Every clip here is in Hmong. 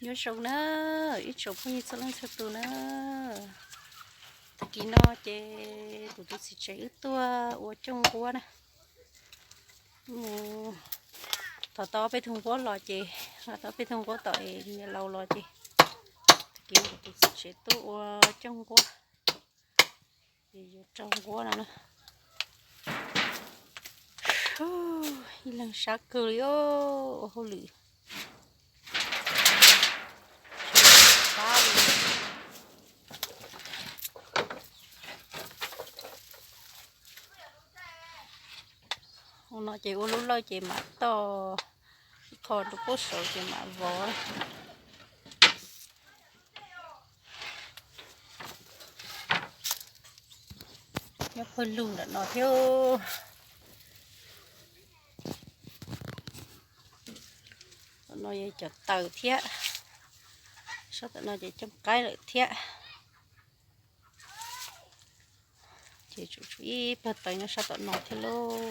Nyob zoo na, ib tsoom phooj ywg txhua leej txhua tus na. Tag kis no ces kuv tus txiv tsev wb tuaj ua cooj nquab na. Mus thov tau peb tug nquab los ces, thov tau peb tug nquab tom es niam laus los ces, tag kis kuv tus txiv tsev tuaj ua cooj nquab es yuav rau nquab no na. Ib leeg sab kawg li, ua hauj lwm fab li. Ua no ces ua lub lawj ces mam toj, qho rau pub saud ces mam vov. Nyob pawg lug ntawm no thiab. Tom no yog cov taws thiab, sab tom no ces cooj qaib lawm thiab. Ces tsum tsum ib pawg taws nyob sab tom no thiab lauj.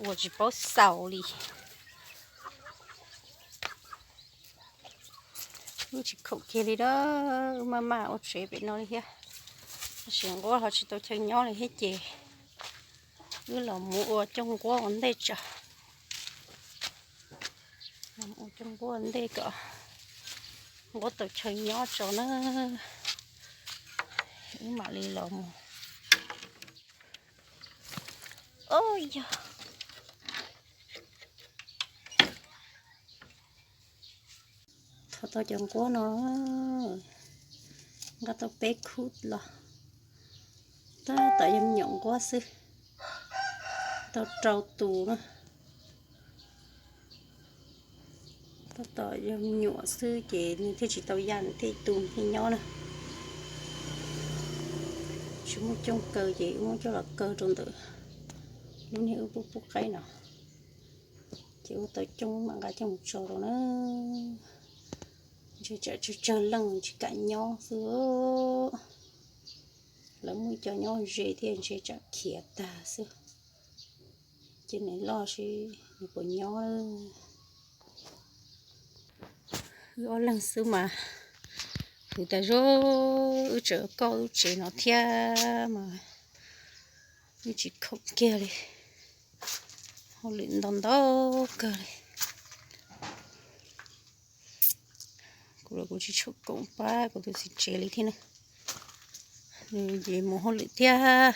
Ua tsis paub xaus li. Wb tsis khoom kiag li na, wb maj maj ua tsev pem no li thiab. Tab sis nquab ho tsis tau chaw nyob li thiab ces wb los mus ua cooj nquab ua ntej tso. Ua cooj nquab ua ntej kom nquab tau chaw nyob tso na, wb mam li los mus. Yog thov tau cov nquab no, nqa tau peb khub los. Tab tom yog me nyuam nquab xwb, tau rau tus na. Tab tom yog me nyuam xwb ces nws thiaj tsis tau ya, nws thiaj tu thiaj nyob na. Tsis muaj cooj kaw ces wb muab coj los kaw rau ntawm lub niag wb pub pub qaib no. Ces ua tau cooj mam nqa coj mus tso rau na. Ntshe tsam tsawg tsawg leej tsis kam nyob xwb. Lawv muaj ib co nyob ze thiab ntshe tsam khiav tag xwb. Ces nws loj seb nws puas nyob. Wb ob leeg xwb mas huv tas zog, wb tseem koj wb tsev no thiab mas wb tsis khoom kiag li. Hauj lwm ntau ntau kawg li. Kuv los kuv tsis tshua koom pab kuv tus txiv tsev li thiab na. Nws ces mus hauj lwm thiab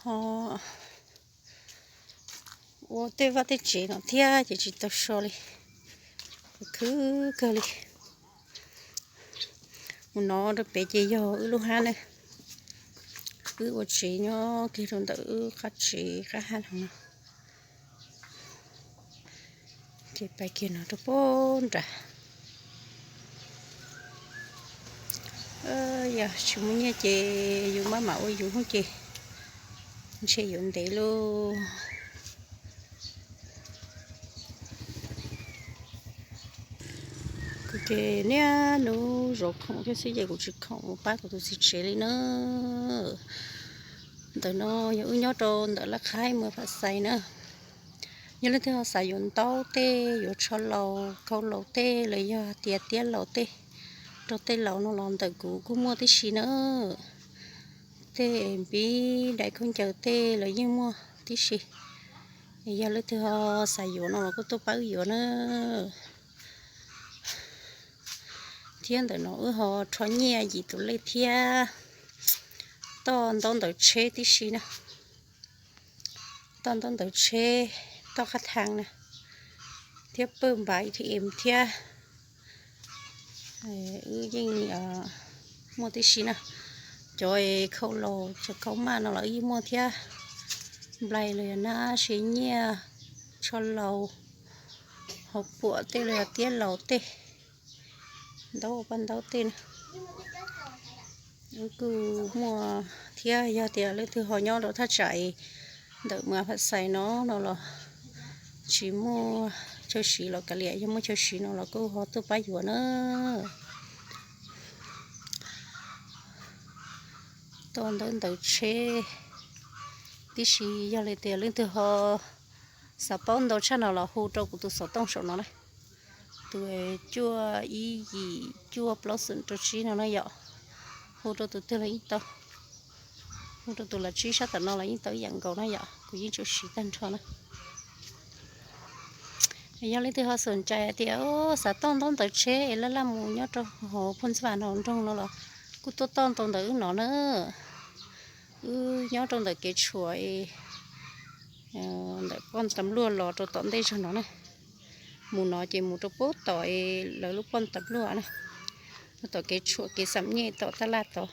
ho ua tej vaj tej tsev no thiab ces tsis tau so li. Khwv kawg li. Mus no rau pem ces yog wb lub hab na. Wb ua tsev nyob kiag rau ntawm wb qab tsev qab hab no. Ces pais kiag no rau pem nrad. Yog tsis muaj nyiaj ces yus maj mam ua yus hub ces ntshe yuav ntev lauj. Kuv ces niaj hnub zov khoom thiab xwb ces kuv tsis khoom mus pab kuv tus txiv tsev li na. Ntawm no yog wb nyob rau ntawm Laj Qhaib Muas Pham Xais na. Yog leej twg ho xav yuav ntaub tej, yuav tsho laus, khau laus tej los yog tias tiab laus tej, rau tej laus no los ntawm kuv kuj muaj tib si na. Tej npib dais khaub ncaws tej los yeej muaj tib si. Yog leej twg ho xav yuav no los kuj tuaj pab wb yuav na. Thiab ntawm no wb ho rho nyiaj yim tus lej thiab toj ntaub ntawv tsheb tib si na. Toj ntaub ntawv tsheb, toj qab thaj na, thiab pawj npav A T M thiab. Wb yeej muaj tib si na. Cov khau laus, cov khau maj no los wb yeej muaj thiab. Nplai los yog nab se nyiaj, tsho laus, hauv puam tej los yog tiab laus tej, ntaub paj ntaub tej na. Wb kuj muaj thiab, yog tias leej twg ho nyob rau thaj tsam ntawm Muas Pham Xais no no los tsis muaj chaw siv los kav liam, yog muaj chaw siv no los kuj ho tuaj pab yuav na. Toj ntaub ntawv tsheb, Tiam sis yog li tias leej twg ho xav paub ntau tshaj no los hu rau kuv tus xov tooj saum no na. Tus cuaj ib yim cuaj plaub xoom rau tsib no na yom. Hu rau tus twg los yeej tau, hu rau tus los tsib sab tom no los yeej tau ib yam nkaus na yom, kuv yeej tsuas siv tag nrho na. Yog leej twg ho xom ncais hais tias xav toj ntaub ntawv tsheb es laj laj mus nyob rau hauv Phoj Ntxwj Vam hauv nroog no los kuj tuaj toj ntau ntawm wb no na. Wb nyob rau ntawm kev tshuam ntawm poj ntam luaj los rau tom ntej zog no na. Mus no ces mus rau pem tom lawv lub poj ntam luaj na, rau tom kev tshuam kev xam nyej tom taj laj tod.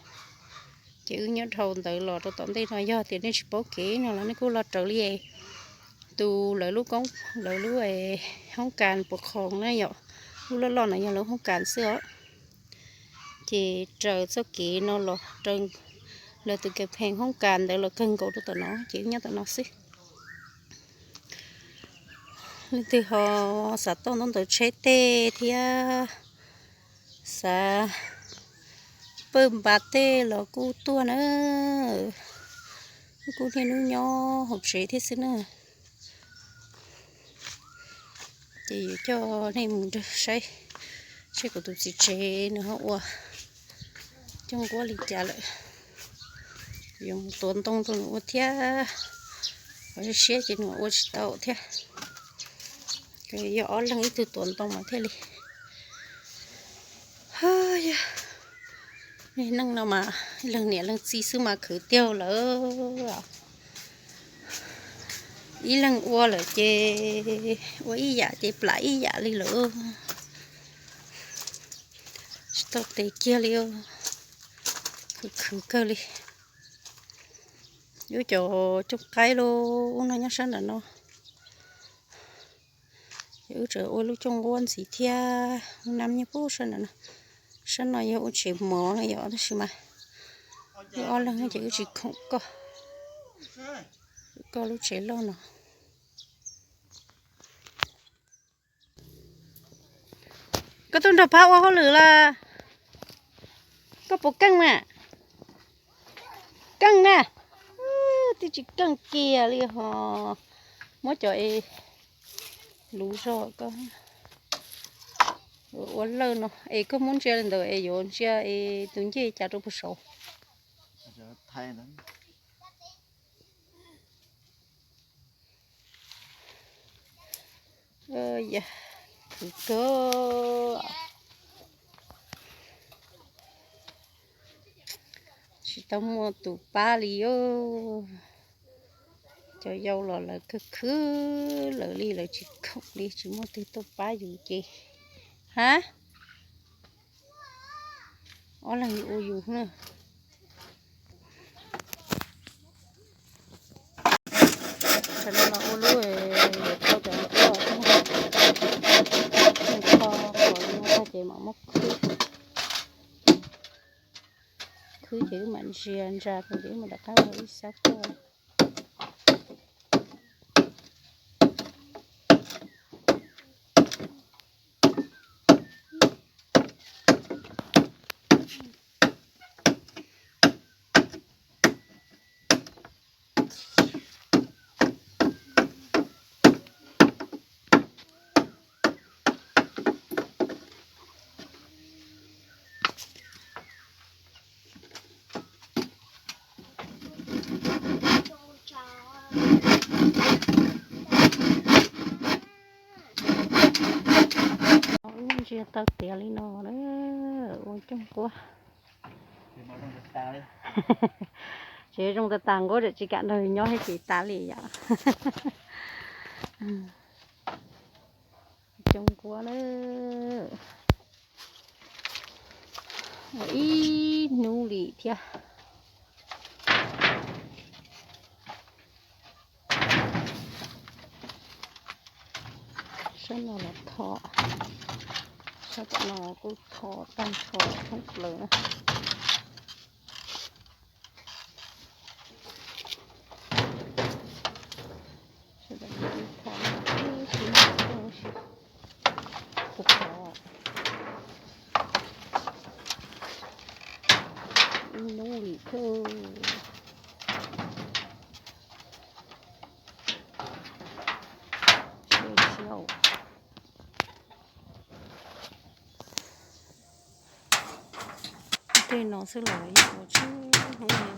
Ces wb nyob dhau ntawd los rau tom ntej no, yog tias nej tsis paub kev no los nej kuj los raws li tus lawv lub koob, lawv lub hoob kas puas khoom na yom. Lub loj loj no yog lawv hoob kas xwb os. Ces raws txoj kev no los raws lawv tus kev pheej hoob kas ntawd los kawg nkaus rau tom no, ces wb nyob tom no xwb. Leej twg ho xav toj ntaub ntawv tsheb tej thiab xav pawj npas tej los kuj tuaj na. Wb kuj niaj hnub nyob hauv tsev thiab xwb na. Ces yuav coj nej mus nrog saib seb kuv tus txiv tsev nws ho ua cooj nquab li cas lawm. Yuav mus tuav ntoo rau nws ua thiab, qhov siab ces nws ua tsis tau thiab. Yog ob leeg ib tug tuav ntoo mas thiaj li. Yog neej no mas leej niam leej txiv xwb mas khwv tiag lawm. Ib leeg ua lawm ces ua ib yam ces plam ib yam li lawm. Tsis tau tes kiag li, khwv khwv kawg li. Wb cov cooj qaib lub ub no nyob sab nram no. Ces wb tseem ua lub cooj nquab ntxiv thiab, ub nam nyob pub sab nram no. Sab no yog ua tsev mov no yom, tab sis mas wb ob leeg ces wb tsis khoom koj, koj lub tsev loj no. Koj tuaj nrog pab ua hauj lwm los? Koj puas keej mas? Keej na. Twb tsis keej kiag li ho. Muab cov es luv zog koj ua lawj no es koj muab ntsia li ntawd es yuav ntsia es tus ncej cas rau puag saud. Khwv kawg. Tsis tau muaj tus pab li os. Cov yau los lawv khwv khwv lawv li, lawv tsis khoom li, tsis muaj tus tuaj pab yus ces. Hab, ob leeg yus ua yus na. Tam no los ua lub, yuav tau cov nquab, kho kom zoo tag ces mam muab khwb. Khwb ces wb mam ntsia ntsa ces wb mam rov qab ua ib sab tuaj. Ntsia tau tiav li no na, ua cooj nquab. Tsev zoo tas tas, nquab tseem tsis kam nrog nyob thiab ces tas li yom. Cooj nquab na, ib hnub li thiab. Sab no los tho, sab tom no kuj tho tag nrho thoob plaws na. Sab tom no kuj tho ib si, kuj tho ib hnub li thiab. Tej no xwb los yeej ua tsis hnub li.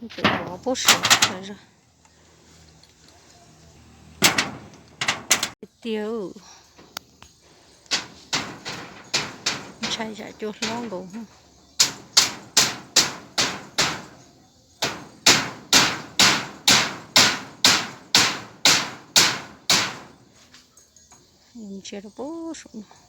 Tus vov puab saum tas zog tiag. Ntshai tsam cua hlob nkaus. Ntsia rau puag saum no.